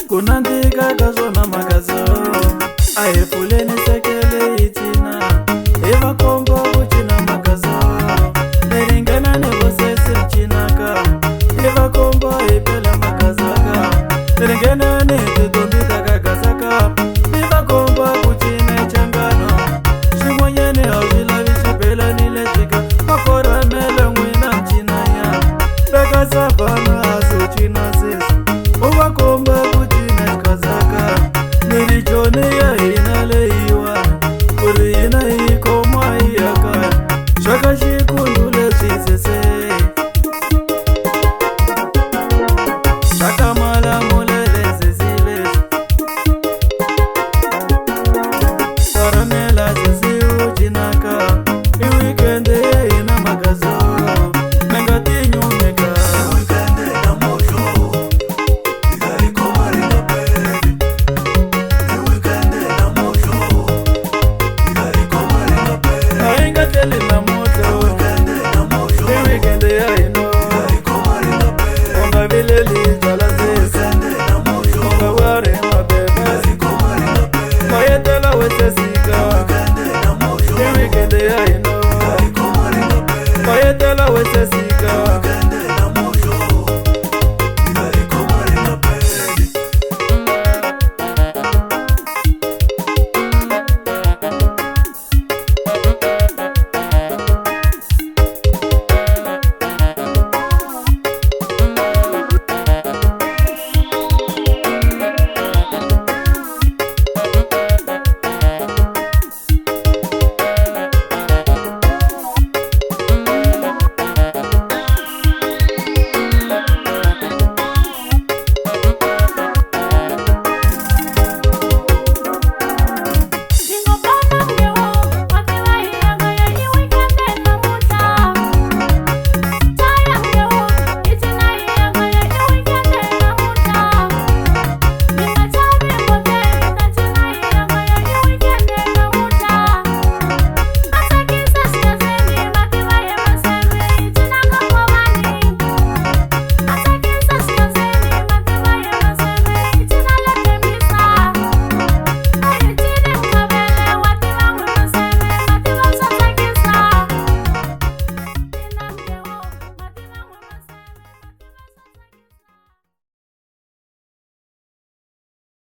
Kunandika ka swona magazo a hi pfuleni sekele hi cina hi va komba ku cina magazo ni ringana ni vosesi cinaka hi va komba hi pela magazaka ni ringana ni titombi ta ka gazaka ni va komba ku cina changano xin'wanyani a swi lavi xibelani lexika makoramele n'wina cinaya veka savana a swi cina sesi u va komba ku cina xikazaka ni ri joni ya hina leyiwa ku ri hina hi khoma hi ya kaya swa ka xikundu leswi sese swa ka malamulele sesi leswi karamela sesi u cinaka i weekend ya hina magazo mi nga tinyumeka. Weekend ya hina, mayetela wesesika.